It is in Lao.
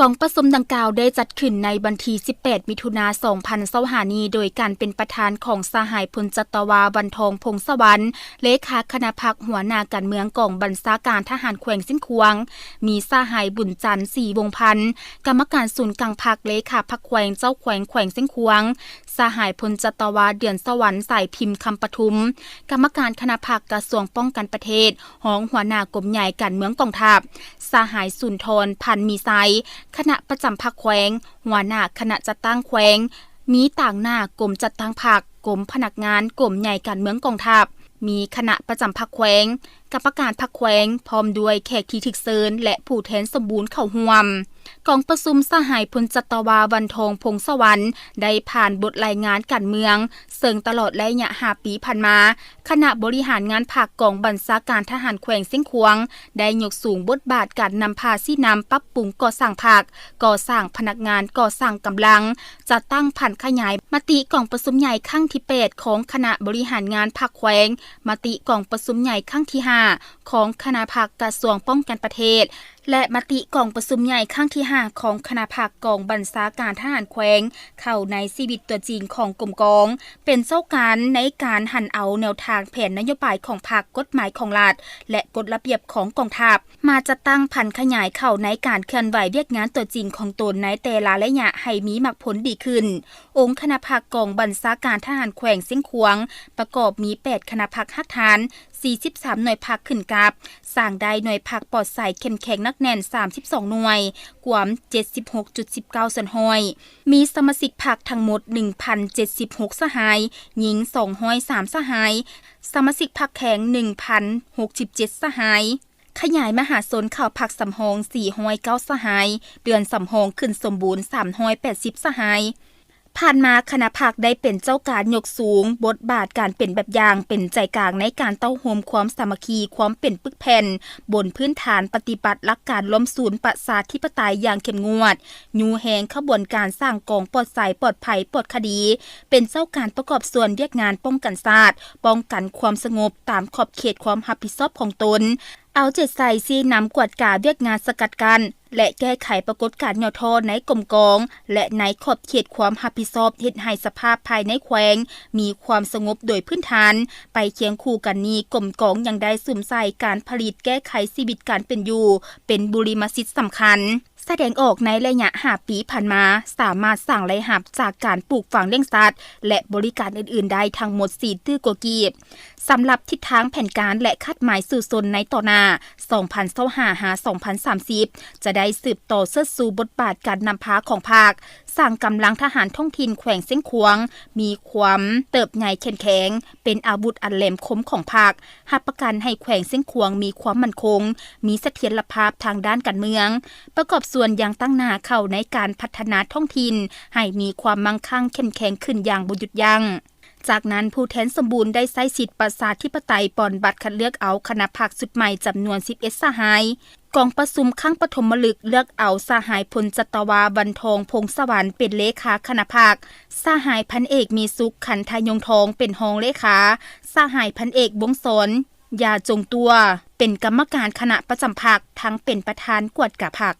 ກອງປະຊຸມດັ່ງກ່າວໄດ້ຈັດຂຶ້ນໃນວັນທີສິບແປດ ມິຖຸນາ ສອງພັນຊາວຫ້ານີ້ ໂດຍການເປັນປະທານຂອງສະຫາຍ ພົນຈັດຕະວາ ວັນທອງ ພົງສະຫວັນ ເລຂາຄະນະພັກ ຫົວໜ້າການເມືອງກອງບັນຊາການທະຫານແຂວງຊຽງຂວາງ, ມີສະຫາຍ ບຸນຈັນ ສີວົງພັນ ກຳມະການສູນກາງພັກ, ເລຂາພັກແຂວງ, ເຈົ້າແຂວງແຂວງຊຽງຂວາງ, ສະຫາຍ ພົນຈັດຕະວາ ເດືອນສະຫວັນ ສາຍພິມ ຄຳປະທຸມ ກຳມະການຄະນະພັກກະຊວງປ້ອງກັນປະເທດ, ຮອງຫົວໜ້າກົມໃຫຍ່ການເມືອງກອງທັບ, ສະຫາຍ ສຸນທອນ ພັນມີໄຊ ຄະນະປະຈຳພັກແຂວງ, ຫົວໜ້າຄະນະຈັດຕັ້ງແຂວງ, ມີຕາງໜ້າກົມຈັດຕັ້ງພັກ, ກົມພະນັກງານ, ກົມໃຫຍ່ການເມືອງກອງທັບ, ມີຄະນະປະຈຳພັກແຂວງ, ກຳມະການພັກແຂວງ ພ້ອມດ້ວຍແຂກທີ່ຖືກເຊີນ ແລະ ຜູ້ແທນສົມບູນເຂົ້າຮ່ວມ. ກອງປະຊຸມສະຫາຍ ພົນຈັດຕະວາ ວັນທອງ ພົງສະຫວັນ ໄດ້ຜ່ານບົດລາຍງານການເມືອງ, ເຊິ່ງຕະຫຼອດໄລຍະຫ້າປີຜ່ານມາ, ຄະນະບໍລິຫານງານພັກກອງບັນຊາການທະຫານແຂວງຊຽງຂວາງ ໄດ້ຍົກສູງບົດບາດການນຳພາຊີ້ນຳປັບປຸງກໍ່ສ້າງພັກ, ກໍ່ສ້າງພະນັກງານ, ກໍ່ສ້າງກຳລັງ, ຈັດຕັ້ງຜັນຂະຫຍາຍມະຕິກອງປະຊຸມໃຫຍ່ຄັ້ງທີແປດຂອງຄະນະບໍລິຫານງານພັກແຂວງ, ມະຕິກອງປະຊຸມໃຫຍ່ຄັ້ງທີຫ້າຂອງຄະນະພັກກະຊວງປ້ອງກັນປະເທດ ແລະ ມະຕິກອງປະຊຸມໃຫຍ່ຄັ້ງທີຫ້າຂອງຄະນະພັກກອງບັນຊາການທະຫານແຂວງ ເຂົ້າໃນຊີວິດຕົວຈິງຂອງກົມກອງ, ເປັນເຈົ້າການໃນການຫັນເອົາແນວທາງແຜນນະໂຍບາຍຂອງພັກ, ກົດໝາຍຂອງລັດ ແລະ ກົດລະບຽບຂອງກອງທັບ ມາຈັດຕັ້ງຜັນຂະຫຍາຍເຂົ້າໃນການເຄື່ອນໄຫວວຽກງານຕົວຈິງຂອງຕົນໃນແຕ່ລະໄລຍະໃຫ້ມີໝາກຜົນດີຂຶ້ນ. ອົງຄະນະພັກກອງບັນຊາການທະຫານແຂວງຊຽງຂວາງ ປະກອບມີແປດຄະນະພັກຮາກຖານ, ສີ່ສິບສາມໜ່ວຍພັກຂຶ້ນກັບ, ສ້າງໄດ້ໜ່ວຍພັກປອດໃສເຂັ້ມແຂງໜັກແໜ້ນສາມສິບສອງໜ່ວຍ, ກວມເຈັດສິບຫົກຈຸດສິບເກົ້າສ່ວນຮ້ອຍ, ມີສະມາຊິກພັກທັງໝົດໜຶ່ງພັນເຈັດສິບຫົກສະຫາຍ, ຍິງສອງຮ້ອຍສາມສະຫາຍ, ສະມາຊິກພັກແຂງໜຶ່ງພັນຫົກສິບເຈັດສະຫາຍ, ຂະຫຍາຍມະຫາຊົນເຂົ້າພັກສຳຮອງສີ່ຮ້ອຍເກົ້າສະຫາຍ, ເດືອນສຳຮອງຂຶ້ນສົມບູນສາມຮ້ອຍແປດສິບສະຫາຍ. ຜ່ານມາຄະນະພັກໄດ້ເປັນເຈົ້າການຍົກສູງບົດບາດການເປັນແບບຢ່າງ, ເປັນໃຈກາງໃນການເຕົ້າໂຮມຄວາມສາມັກຄີ, ຄວາມເປັນປຶກແຜ່ນ, ບົນພື້ນຖານປະຕິບັດຫຼັກການລວມສູນປະຊາທິປະໄຕຢ່າງເຂັ້ມງວດ, ຍູ້ແຮງຂະບວນການສ້າງກອງປອດໃສ, ປອດໄພ, ປອດຄະດີ, ເປັນເຈົ້າການປະກອບສ່ວນວຽກງານປ້ອງກັນຊາດ, ປ້ອງກັນຄວາມສະຫງົບຕາມຂອບເຂດຄວາມຮັບຜິດຊອບຂອງຕົນ, ເອົາໃຈໃສ່ຊີ້ນຳກວດກາວຽກງານສະກັດກັ້ນ ແລະ ແກ້ໄຂປາກົດການຫຍໍ້ທໍ້ໃນກົມກອງ ແລະ ໃນຂອບເຂດຄວາມຮັບຜິດຊອບ ເຮັດໃຫ້ສະພາບພາຍໃນແຂວງມີຄວາມສະຫງົບໂດຍພື້ນຖານ. ໄປຄຽງຄູ່ກັນນີ້, ກົມກອງຍັງໄດ້ສຸມໃສ່ການຜະລິດແກ້ໄຂຊີວິດການເປັນຢູ່ ເປັນບຸລິມະສິດສຳຄັນ. ສະແດງອອກໃນໄລຍະຫ້າປີຜ່ານມາ, ສາມາດສ້າງລາຍຮັບຈາກການປູກຝັງລ້ຽງສັດ ແລະ ບໍລິການອື່ນໆໄດ້ທັງໝົດສີ່ຕື້ກວ່າກີບ. ສຳລັບທິດທາງແຜນການ ແລະ ຄາດໝາຍສູ້ຊົນໃນຕໍ່ໜ້າ ສອງພັນຊາວຫ້າ ຫາ ສອງພັນສາມສິບ ຈະໄດ້ສືບຕໍ່ເຊີດຊູບົດບາດການນຳພາຂອງພັກ, ສ້າງກຳລັງທະຫານທ້ອງຖິ່ນແຂວງຊຽງຂວາງມີຄວາມເຕີບໃຫຍ່ເຂັ້ມແຂງ, ເປັນອາວຸດອັນແຫຼມຄົມຂອງພັກ, ຮັບປະກັນໃຫ້ແຂວງຊຽງຂວາງມີຄວາມໝັ້ນຄົງ, ມີສະຖຽນລະພາບທາງດ້ານການເມືອງ, ປະກອບສ່ວນຢ່າງຕັ້ງໜ້າເຂົ້າໃນການພັດທະນາທ້ອງຖິ່ນໃຫ້ມີຄວາມມັ່ງຄັ່ງເຂັ້ມແຂງຂຶ້ນຢ່າງບໍ່ຢຸດຢັ້ງ. ຈາກນັ້ນ, ຜູ້ແທນສົມບູນໄດ້ໃຊ້ສິດປະຊາທິປະໄຕປ່ອນບັດຄັດເລືອກເອົາຄະນະພັກຊຸດໃໝ່ຈຳນວນສິບເອັດສະຫາຍ. ກອງປະຊຸມຄັ້ງປະຖົມມະລຶກເລືອກເອົາສະຫາຍ ພົນຈັດຕະວາ ວັນທອງ ພົງສະຫວັນ ເປັນເລຂາຄະນະພັກ, ສະຫາຍ ພັນເອກ ມີສຸກ ຂັນທະຍົງທອງ ເປັນຮອງເລຂາ, ສະຫາຍ ພັນເອກ ວົງສອນ ຢາຈົງຕົວ ເປັນກຳມະການຄະນະປະຈຳພັກ, ທັງເປັນປະທານກວດກາພັກ.